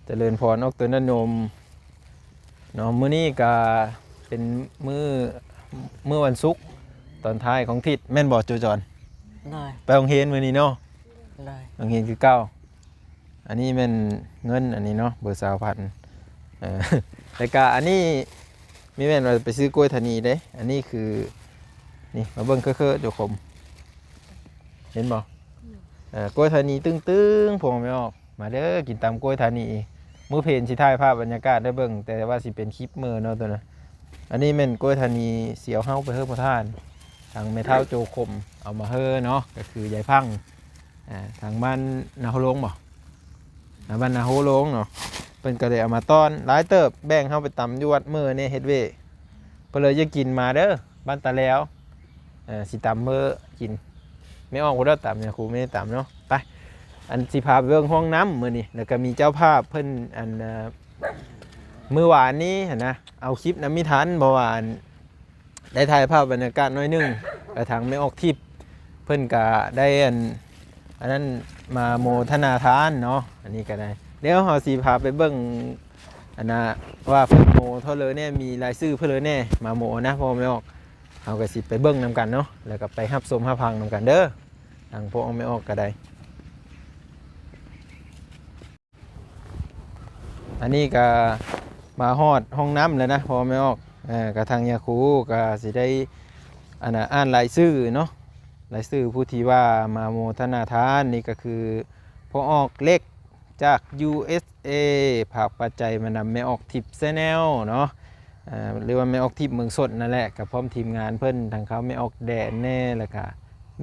ຈະເລີນພອນອອກຕົວນະໂຍມເນາະ. ມື້ນີ້ກະເປັນມື້ ມື້ວັນສຸກຕອນທ້າຍຂອງທິດ ແມ່ນບໍ່ໂຈຈອນ? ໂດຍ. ໄປໂຮງຮຽນມື້ນີ້ເນາະ? ໂດຍ. ໂຮງຮຽນຄືເກົ່າ. ອັນນີ້ແມ່ນເງິນ ອັນນີ້ເນາະ ເບີຊາວພັນ. ເອີ ແລ້ວກະອັນນີ້ມີແມ່ນວ່າໄປຊື້ກ້ວຍທານີເດ້. ອັນນີ້ຄື ນີ້ ມາເບິ່ງເຄີໆ ໂຈຄົມ ເຫັນບໍ່? ເອີ ກ້ວຍທານີຕຶງໆ ພວກແມ່ອອກ ມາເດີ ກິນຕຳກ້ວຍທານີ. ມື້ເພນຊິຖ່າຍພາບບັນຍາກາດໃຫ້ເບິ່ງ ແຕ່ວ່າຊິເປັນຄລິບມື້ເນາະຕົວນັ້ນ. ອັນນີ້ແມ່ນກ້ວຍທານີ ຊິເອົາເຮົາໄປເຮີພະທານ ທາງແມ່ເຖົ້າໂຈຄົມເອົາມາເຮີເນາະ ກໍຄືຍາຍພັງ ອ່າ ທາງບ້ານນາໂຮໂລງບໍ່? ອ່າ ບ້ານນາໂຮໂລງເນາະ. ເພິ່ນກໍໄດ້ເອົາມາຕ້ອນຫຼາຍເຕີບ ແບ່ງເຮົາໄປຕຳຢູ່ວັດເມີແດ່ ເຮັດເວ ເພິ່ນເລີຍຢາກກິນ ມາເດີ ບ້ານຕາແລວ. ເອີ ຊິຕຳເມີກິນ ແມ່ອອກບໍ່ໄດ້ຕຳ ຍາຄູແມ່ຕຳເນາະ. ໄປ ອັນຊິພາໄປເບິ່ງຫ້ອງນ້ຳມື້ນີ້ ແລ້ວກໍມີເຈົ້າພາບເພິ່ນ ອັນ ເອີ ມື້ວານນີ້ຫັ້ນນະ ເອົາຄລິບນຳມີທັນ ເພາະວ່າ ອັນ ໄດ້ຖ່າຍພາບບັນຍາກາດໜ້ອຍໜຶ່ງ ກະທາງແມ່ອອກທິບເພິ່ນກະໄດ້ ອັນ ອັນນັ້ນມາໂມທະນາທານເນາະ. ອັນນີ້ກະໄດ້ ດຽວເຮົາຊິພາໄປເບິ່ງ ອັນນະ ວ່າເພິ່ນໂມເທົ່າເລີແດ່ ມີລາຍຊື່ເພິ່ນເລີແດ່ ມາໂມນະ ພໍ່ແມ່ອອກ. ເຮົາກະຊິໄປເບິ່ງນຳກັນເນາະ ແລ້ວກະໄປຮັບຊົມຮັບຟັງນຳກັນເດີ ທາງພໍ່ແມ່ອອກກະໄດ້. ອັນນີ້ກະມາຮອດຫ້ອງນ້ຳແລ້ວນະ ພໍ່ແມ່ອອກ. ເອີ ກະທາງຍາຄູກະຊິໄດ້ ອັນນະ ອ່ານລາຍຊື່ເນາະ ລາຍຊື່ຜູ້ທີ່ວ່າມາໂມທະນາທານນີ້ ກະຄືພໍ່ອອກເລັກຈາກ ຢູເອສເອ ຝາກປັດໄຈມານຳແມ່ອອກທິບ Channel ເນາະ ເອີ ຫຼືວ່າແມ່ອອກທິບເມືອງຊົນນັ້ນແຫຼະ ກະພ້ອມທີມງານເພິ່ນ ທັງເຂົາແມ່ອອກແດນແດ່ ແລ້ວກະ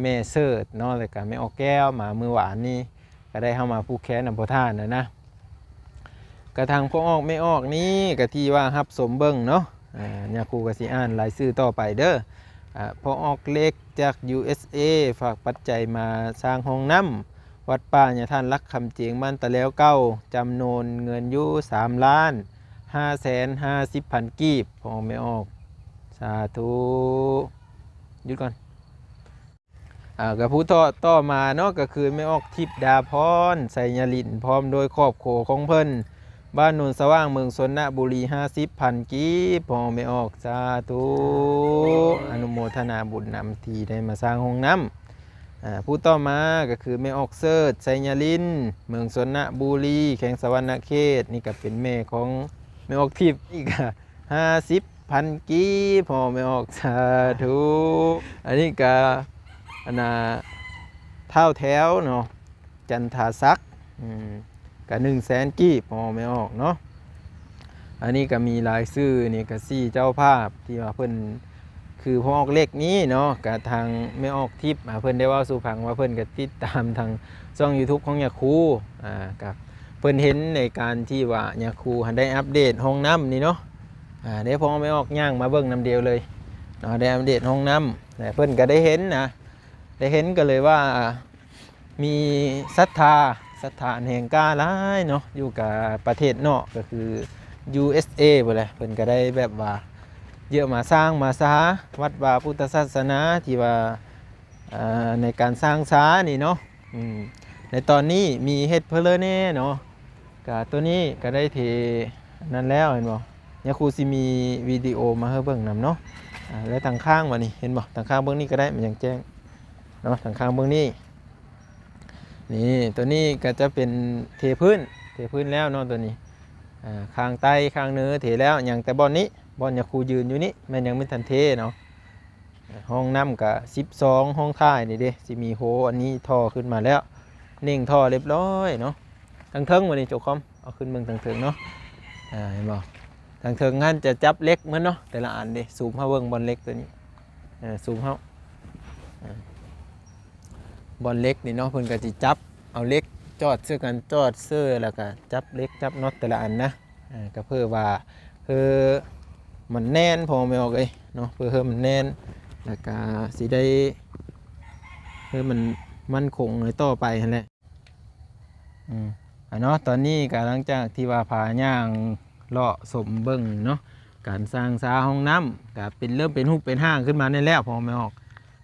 ແມ່ເສີດເນາະ ແລ້ວກະແມ່ອອກແກ້ວ ມາມື້ວານນີ້ ກະໄດ້ເຂົ້າມາຜູກແຂນນຳພໍ່ທ່ານນະນະ. ກະທາງພໍ່ອອກແມ່ອອກນີ້ກະທີ່ວ່າຮັບຊົມເບິ່ງເນາະ. ອາ ຍາຄູກະຊິອ່ານລາຍຊື່ຕໍ່ໄປເດີ. ອາ ພໍ່ອອກເລັກຈາກ ຢູເອສເອ ຝາກປັດໄຈມາສ້າງຫ້ອງນ້ຳວັດປ່າຍາທ່ານຫຼັກຄຳເຈງ ບ້ານຕາແລວເກົ່າ ຈຳນວນເງິນຢູ່ສາມລ້ານຫ້າແສນຫ້າສິບພັນກີບ ພໍ່ອອກແມ່ອອກ. ສາທຸ. ຢຸດກ່ອນ. ອາ ກະຜູ້ຕໍ່ ຕໍ່ມາເນາະ ກະຄືແມ່ອອກທິບ ດາພອນ ໄຊຍະລິນ ພ້ອມດ້ວຍຄອບຄົວຂອງເພິ່ນ ບ້ານໂນນສະຫວ່າງ ເມືອງຊົນນະບູລີ ຫ້າສິບພັນກີບ ພໍ່ແມ່ອອກ. ສາທຸ ອະນຸໂມທະນາບຸນນຳທີ່ໄດ້ມາສ້າງຫ້ອງນ້ຳ. ອາ ຜູ້ຕໍ່ມາກະຄືແມ່ອອກເສີດ ໄຊຍະລິນ ເມືອງຊົນນະບູລີ ແຂວງສະຫວັນນະເຂດ. ນີ້ກະເປັນແມ່ຂອງແມ່ອອກທິບ ອີກກະ ຫ້າສິບພັນກີບ ພໍ່ແມ່ອອກ. ສາທຸ. ອັນນີ້ກະ ອັນນ່າ ທ້າວແຖວເນາະ ຈັນທາສັກ ອືມ ກະໜຶ່ງແສນກີບ ພໍ່ແມ່ອອກເນາະ. ອັນນີ້ກະມີລາຍຊື່ ນີ້ກະສີ່ເຈົ້າພາບທີ່ວ່າເພິ່ນ ຄືພໍ່ອອກເລັກນີ້ເນາະ ກະທາງແມ່ອອກທິບ ອາ ເພິ່ນໄດ້ເວົ້າສູ່ຟັງວ່າເພິ່ນກະຕິດຕາມທາງຊ່ອງ YouTube ຂອງຍາຄູ ອາ ກະ ເພິ່ນເຫັນໃນການທີ່ວ່າຍາຄູຫັ້ນໄດ້ອັບເດດຫ້ອງນ້ຳນີ້ເນາະ. ອາ ເດ້ ພໍ່ແມ່ອອກຍ່າງມາເບິ່ງນຳດຽວເລີຍເນາະ ໄດ້ອັບເດດຫ້ອງນ້ຳ ແລະ ເພິ່ນກະໄດ້ເຫັນນະ ໄດ້ເຫັນກະເລີຍວ່າມີສັດທາ ສັດທາອັນແຮງກ້າຫຼາຍເນາະ ຢູ່ກະປະເທດນອກ ກະຄື ຢູເອສເອ ພຸ້ນແຫຼະ. ເພິ່ນກະໄດ້ແບບວ່າເຢີມາສ້າງມາສາວັດວາພຸດທະສາສະໜາ ທີ່ວ່າ ເອີ ໃນການສ້າງສານີ້ເນາະ ອືມ ໃນຕອນນີ້ມີເຮັດເພິ່ນເລີແດ່ເນາະ. ກະໂຕນີ້ກະໄດ້ເທອັນນັ້ນແລ້ວ ເຫັນບໍ່? ຍາຄູຊິມີວິດີໂອມາໃຫ້ເບິ່ງນຳເນາະ. ອາ ແລະ ທາງຂ້າງບາດນີ້ ເຫັນບໍ່? ທາງຂ້າງເບື້ອງນີ້ກະໄດ້ ມັນຍັງແຈ້ງເນາະ ທາງຂ້າງເບື້ອງນີ້. ນີ້ ໂຕນີ້ກະຈະເປັນເທພື້ນ ເທພື້ນແລ້ວເນາະ ໂຕນີ້. ອາ ຂ້າງໃຕ້ ຂ້າງເໜືອເທແລ້ວ ຍັງແຕ່ບ່ອນນີ້ ບ່ອນຍາຄູຢືນຢູ່ນີ້ ແມ່ນຍັງບໍ່ທັນເທເນາະ. ຫ້ອງນ້ຳກະສິບສອງ ຫ້ອງຖ່າຍນີ້ເດ້ ຊິມີໂຮອັນນີ້ທໍ່ຂຶ້ນມາແລ້ວ ເໜັງທໍ່ຮຽບຮ້ອຍເນາະ. ທາງເທິງບາດນີ້ ໂຈຄອມ ເອົາຂຶ້ນເບິ່ງທາງເທິງເນາະ. ອາ ເຫັນບໍ່? ທາງເທິງຫັ້ນຈະຈັບເຫຼັກໝົດເນາະ ແຕ່ລະອັນເດ້ ຊູມເຮົາເບິ່ງບ່ອນເຫຼັກໂຕນີ້ ເອີ ຊູມເຮົາ ອາ ບ່ອນເຫຼັກນີ້ເນາະ ເພິ່ນກະຊິຈັບເອົາເຫຼັກຈອດເຊິ່ງກັນ ຈອດເຊິ່ງ ແລ້ວກະຈັບເຫຼັກຈັບນັອດແຕ່ລະອັນນະ. ເອີ ກະເພື່ອວ່າ ເພື່ອມັນແໜ້ນ ພໍ່ແມ່ອອກເອີຍເນາະ ເພື່ອໃຫ້ມັນແໜ້ນ ແລ້ວກະຊິໄດ້ ເພື່ອໃຫ້ມັນໝັ້ນຄົງໃນຕໍ່ໄປຫັ້ນແຫຼະ. ອືມ ອາເນາະ ຕອນນີ້ກະຫຼັງຈາກທີ່ວ່າພາຍ່າງເລາະຊົມເບິ່ງເນາະ ການສ້າງສາຫ້ອງນ້ຳ ກະເປັນ ເລີ່ມເປັນຮູບເປັນຮ່າງຂຶ້ນມາແນ່ແລ້ວ ພໍ່ແມ່ອອກ.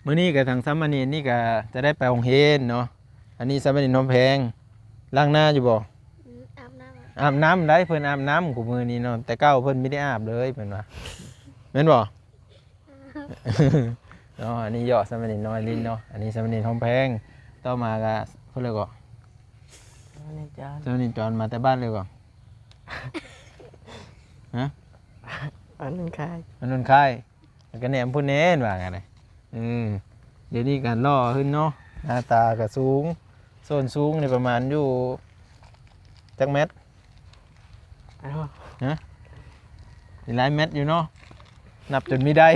ມື້ນີ້ກະທາງສາມະເນນນີ້ກະຈະໄດ້ໄປໂຮງຮຽນເນາະ. ອັນນີ້ສາມະເນນຫອມແພງ ລ້າງໜ້າຢູ່ບໍ່? ອືມ ອາບນ້ຳ. ອາບນ້ຳໄດ໋ ເພິ່ນອາບນ້ຳຄູ່ມື້ນີ້ເນາະ ແຕ່ເກົ່າເພິ່ນບໍ່ໄດ້ອາບເລີຍເພິ່ນວ່າ ແມ່ນບໍ່? ເນາະ ອັນນີ້ເຍາະສາມະເນນນ້ອຍລິນເນາະ ອັນນີ້ສາມະເນນທອງແພງ ຕໍ່ມາກໍເພິ່ນເລີຍກໍ ສາມະເນນຈອນ ສາມະເນນຈອນມາແຕ່ບ້ານເລີຍກໍ ຮະ? ບ້ານໜອງຄາຍ ບ້ານໜອງຄາຍ ແລ້ວກໍແນມພຸ້ນແນ່ວ່າກັນເດ້ ອືມ ດຽວນີ້ກໍຫຼໍ່ຂຶ້ນເນາະ ໜ້າຕາກໍສູງ ໂຊນສູງນີ້ປະມານຢູ່ຈັກແມັດ? ຮະ? ມີຫຼາຍແມັດຢູ່ເນາະ ນັບຈົນມີໄດ້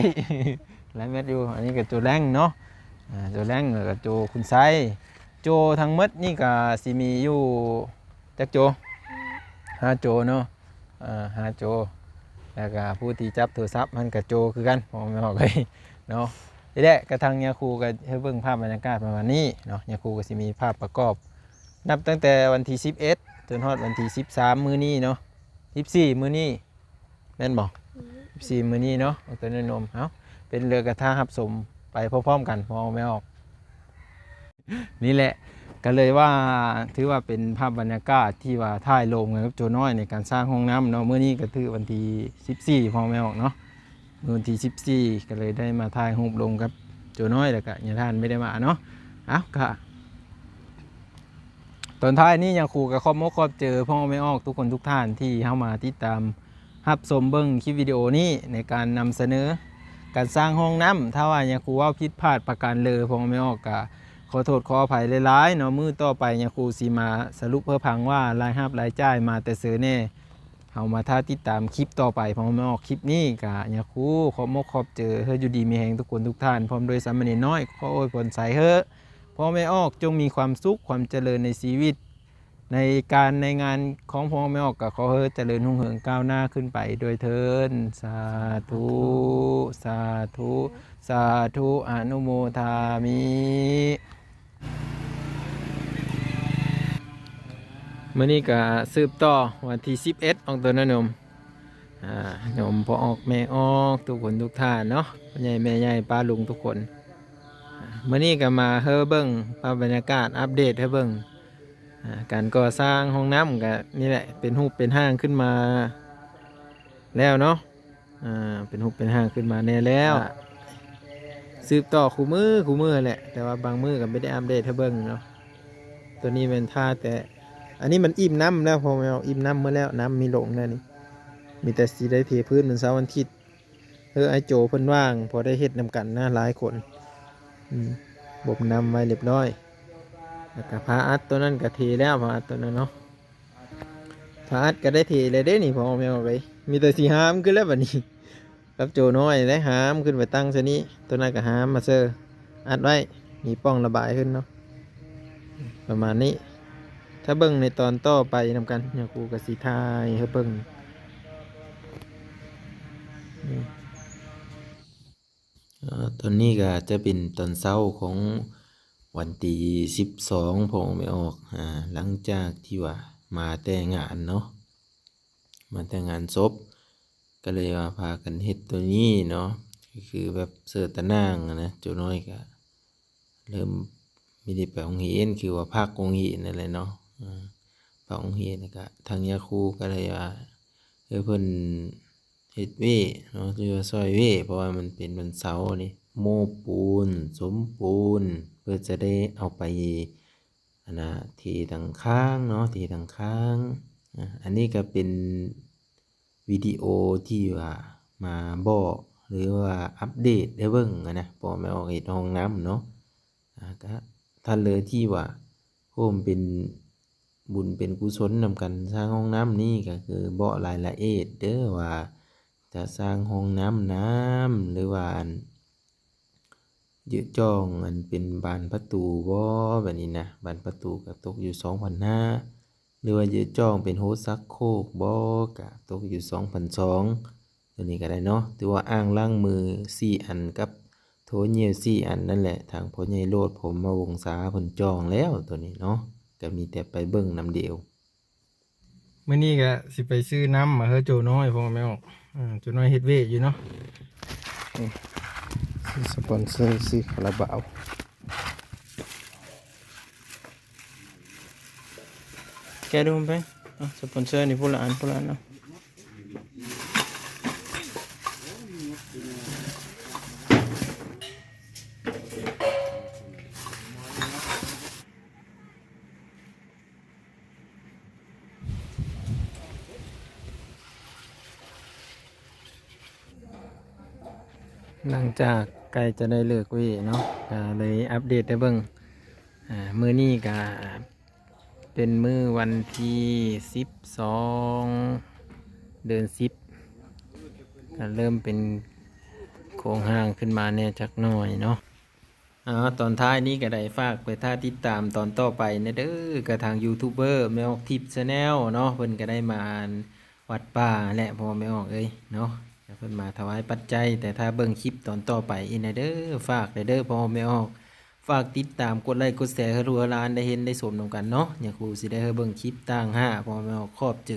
ຫຼາຍແມັດຢູ່ ອັນນີ້ກໍໂຈແລງເນາະ ອາ ໂຈແລງ ແລ້ວກໍໂຈຄຸນໄຊ ໂຈທັງໝົດນີ້ກໍຊິມີຢູ່ຈັກໂຈ? ຫ້າໂຈເນາະ ເອີ ຫ້າໂຈ ແລ້ວກະຜູ້ທີ່ຈັບໂທລະສັບຫັ້ນກະໂຈຄືກັນ ພໍ່ແມ່ອອກເອີຍເນາະ. ນີ້ແຫຼະ ກະທາງຍາຄູກະໃຫ້ເບິ່ງພາບບັນຍາກາດປະມານນີ້ເນາະ. ຍາຄູກະຊິມີພາບປະກອບ ນັບຕັ້ງແຕ່ວັນທີສິບເອັດ ຈົນຮອດວັນທີສິບສາມ ມື້ນີ້ເນາະ ສິບສີ່ ມື້ນີ້ ແມ່ນບໍ່? ສິບສີ່ ມື້ນີ້ເນາະ ອອກແຕ່ນ້ອຍນົມ. ເອົ້າ ເປັນເລີກະຖ້າຮັບຊົມໄປພ້ອມໆກັນ ພໍ່ແມ່ອອກ. ນີ້ແຫຼະ ກໍເລີຍວ່າ ຖືວ່າເປັນພາບບັນຍາກາດທີ່ວ່າຖ່າຍລົມກັນກັບໂຈນ້ອຍໃນການສ້າງຫ້ອງນ້ຳເນາະ. ມື້ນີ້ກໍຖືວັນທີສິບສີ່ ພໍ່ແມ່ອອກເນາະ ມື້ວັນທີສິບສີ່ ກໍເລີຍໄດ້ມາຖ່າຍຮູບລົມກັບໂຈນ້ອຍ ແລ້ວກໍຍາທ່ານໄມ່ໄດ້ມາເນາະ. ເອົ້າ ກໍຕອນທ້າຍນີ້ ຍາຄູກໍຂອບມົກຂອບໃຈພໍ່ແມ່ອອກທຸກຄົນທຸກທ່ານທີ່ເຂົ້າມາຕິດຕາມ ຮັບຊົມເບິ່ງຄລິບວິດີໂອນີ້ໃນການນຳສະເໜີການສ້າງຫ້ອງນ້ຳ. ຖ້າວ່າຍາຄູເວົ້າຜິດພາດປະການເລີ ພໍ່ແມ່ອອກກະຂໍໂທດຂໍອະໄພຫຼາຍໆເນາະ. ມື້ຕໍ່ໄປຍາຄູຊິມາສະຫຼຸບໃຫ້ຟັງວ່າລາຍຮັບລາຍຈ່າຍມາແຕ່ເຊີແດ່. ເຮົາມາຖ້າຕິດຕາມຄລິບຕໍ່ໄປ ພໍ່ແມ່ອອກ. ຄລິບນີ້ກະຍາຄູຂອບມົກຂອບໃຈ ໃຫ້ຢູ່ດີມີແຮງທຸກຄົນທຸກທ່ານ ພ້ອມດ້ວຍສາມະເນນນ້ອຍ. ຂໍອວຍພອນໃສ່ໃຫ້ພໍ່ແມ່ອອກຈົ່ງມີຄວາມສຸກຄວາມຈະເລີນໃນຊີວິດ ໃນການໃນງານຂອງພໍ່ແມ່ອອກ ກໍຂໍໃຫ້ຈະເລີນຮຸ່ງເຮືອງກ້າວໜ້າຂຶ້ນໄປດ້ວຍເທີ້ນ. ສາທຸ ສາທຸ ສາທຸ ອະນຸໂມທາມິ. ມື້ນີ້ກໍສືບຕໍ່ວັນທີສິບເອັດ ອອກຕົວນ້ອຍນົມ ອາ ນົມພໍ່ອອກແມ່ອອກ ທຸກຄົນທຸກທ່ານເນາະ ພໍ່ໃຫຍ່ແມ່ໃຫຍ່ ປ້າລຸງທຸກຄົນ. ອາ ມື້ນີ້ກໍມາໃຫ້ເບິ່ງພາບບັນຍາກາດ ອັບເດດໃຫ້ເບິ່ງ ອາ ການກໍ່ສ້າງຫ້ອງນ້ຳກໍນີ້ແຫຼະ ເປັນຮູບເປັນຮ່າງຂຶ້ນມາແລ້ວເນາະ. ອາ ເປັນຮູບເປັນຮ່າງຂຶ້ນມາແດ່ແລ້ວ ອາ ສືບຕໍ່ຄູ່ມື້ຄູ່ມື້ຫັ້ນແຫຼະ ແຕ່ວ່າບາງມື້ກໍບໍ່ໄດ້ອັບເດດໃຫ້ເບິ່ງເນາະ. ຕົວນີ້ແມ່ນຖ້າແຕ່ ອັນນີ້ມັນອີ່ມນ້ຳແລ້ວ ພໍ່ແມ່ອອກ ອີ່ມນ້ຳໝົດແລ້ວ ນ້ຳມີລົງແລ້ວນີ້. ມີແຕ່ຊິໄດ້ເທພື້ນວັນເສົາວັນອາທິດ ເອີ ອ້າຍໂຈເພິ່ນວ່າງ ພໍໄດ້ເຮັດນຳກັນນະ ຫຼາຍຄົນ. ອືມ ບົ່ມນ້ຳໄວ້ລຽບຮ້ອຍ ແລ້ວກະຜ້າອັດຕົວນັ້ນກະເທແລ້ວ ຜ້າອັດຕົວນັ້ນເນາະ. ຜ້າອັດກະໄດ້ເທແລ້ວເດ້ນີ້ ພໍ່ແມ່ອອກເອີຍ. ມີແຕ່ຊິຫາມຂຶ້ນແລ້ວບັດນີ້ ກັບໂຈນ້ອຍແຫຼະ ຫາມຂຶ້ນໄປຕັ້ງຊະນີ້ ຕົວນັ້ນກະຫາມມາເຊີ ອັດໄວ້ ມີປ່ອງລະບາຍຂຶ້ນເນາະ. ປະມານນີ້ ຖ້າເບິ່ງໃນຕອນຕໍ່ໄປນຳກັນ ຍາຄູກະຊິຖ່າຍໃຫ້ເບິ່ງ. ອາ ຕອນນີ້ກະຈະເປັນຕອນເຊົ້າຂອງວັນທີສິບສອງ ພໍ່ແມ່ອອກ ອາ ຫຼັງຈາກທີ່ວ່າມາແຕ່ງານເນາະ ມາແຕ່ງານສົບ ກໍເລີຍວ່າພາກັນເຮັດຕົວນີ້ເນາະ ກໍຄືແບບເສີຕາໜ່າງຫັ້ນນະ. ໂຈນ້ອຍກະເລີ່ມມີໄດ້ໄປໂຮງຮຽນ ຄືວ່າພັກໂຮງຮຽນນັ້ນແຫຼະເນາະ ອາ ພັກໂຮງຮຽນ ແລ້ວກະທາງຍາຄູກໍເລີຍວ່າ ໃຫ້ເພິ່ນເຮັດເວເນາະ ຫຼືວ່າຊ່ອຍເວ ເພາະວ່າມັນເປັນວັນເສົານີ້ ໂມ້ປູນ ສົມປູນ ເພື່ອຈະໄດ້ເອົາໄປ ອັນນ່າ ເທທາງຂ້າງເນາະ ເທທາງຂ້າງ. ອາ ອັນນີ້ກໍເປັນວິດີໂອທີ່ວ່າມາບອກ ຫຼືວ່າອັບເດດໃຫ້ເບິ່ງຫັ້ນນະ ພໍ່ແມ່ອອກເຮັດຫ້ອງນ້ຳເນາະ. ອາ ກະທ່ານເລີຍທີ່ວ່າຮ່ວມເປັນບຸນເປັນກຸສົນນຳກັນສ້າງຫ້ອງນ້ຳນີ້ ກໍຄືບອກລາຍລະອຽດເດີວ່າຈະສ້າງຫ້ອງນ້ຳນຳ ຫຼືວ່າອັນ ເຢີຈ້ອງອັນເປັນບານປະຕູບໍ ແບບນີ້ນະ ບານປະຕູກໍຕົກຢູ່ສອງພັນຫ້າ ຫຼືວ່າເຢີຈ້ອງເປັນໂຮຊັກໂຄກບໍ ກໍຕົກຢູ່ສອງພັນສອງ. ຕົວນີ້ກໍໄດ້ເນາະ ຖືວ່າອ່າງລ້າງມືສີ່ອັນກັບໂຖຍ່ຽວສີ່ອັນນັ້ນແຫຼະ ທາງພໍ່ໃຫຍ່ໂລດ ພົມມະວົງສາ ເພິ່ນຈອງແລ້ວຕົວນີ້ເນາະ ກໍມີແຕ່ໄປເບິ່ງນຳດຽວ. ມື້ນີ້ກໍຊິໄປຊື້ນ້ຳມາໃຫ້ໂຈນ້ອຍ ພໍ່ແມ່ອອກ ອາ ໂຈນ້ອຍເຮັດເວກຢູ່ເນາະ. ນີ້ ສະປອນເຊີ ຊື້ຄາລາບາວ. ແກະດູໄປ ສະປອນເຊີນີ້ຜູ້ລະອັນ ຜູ້ລະອັນເນາະ. ຫຼັງຈາກໃກ້ຈະໄດ້ເລີກເວເນາະ ກະເລີຍອັບເດດໃຫ້ເບິ່ງ. ອາ ມື້ນີ້ກະເປັນມື້ວັນທີສິບສອງ ເດືອນສິບ ກະເລີ່ມເປັນໂຄງຮ່າງຂຶ້ນມາແດ່ຈັກໜ້ອຍເນາະ. ອາ ຕອນທ້າຍນີ້ກະໄດ້ຝາກໄປຖ້າຕິດຕາມຕອນຕໍ່ໄປແດ່ເດີ ກະທາງຢູທູບເບີແມ່ອອກທິບແຊນແນວເນາະ ເພິ່ນກະໄດ້ມາ ອັນ ວັດປ່າແຫຼະພໍ່ແມ່ອອກເອີຍເນາະ ເພິ່ນມາຖວາຍປັດໄຈ. ແຕ່ຖ້າເບິ່ງຄລິບຕອນຕໍ່ໄປອີກແດ່ເດີ ຝາກແດ່ເດີພໍ່ແມ່ອອກ ຝາກຕິດຕາມ ກົດໄລ້ ກົດແຊ ໃຫ້ລູກໃຫ້ຫຼານໄດ້ເຫັນໄດ້ຊົມນຳກັນເນາະ. ຍາຄູຊິໄດ້ໃຫ້ເບິ່ງຄລິບຕ່າງຫາກ ພໍ່ແມ່ອອກ ຂອບໃຈ.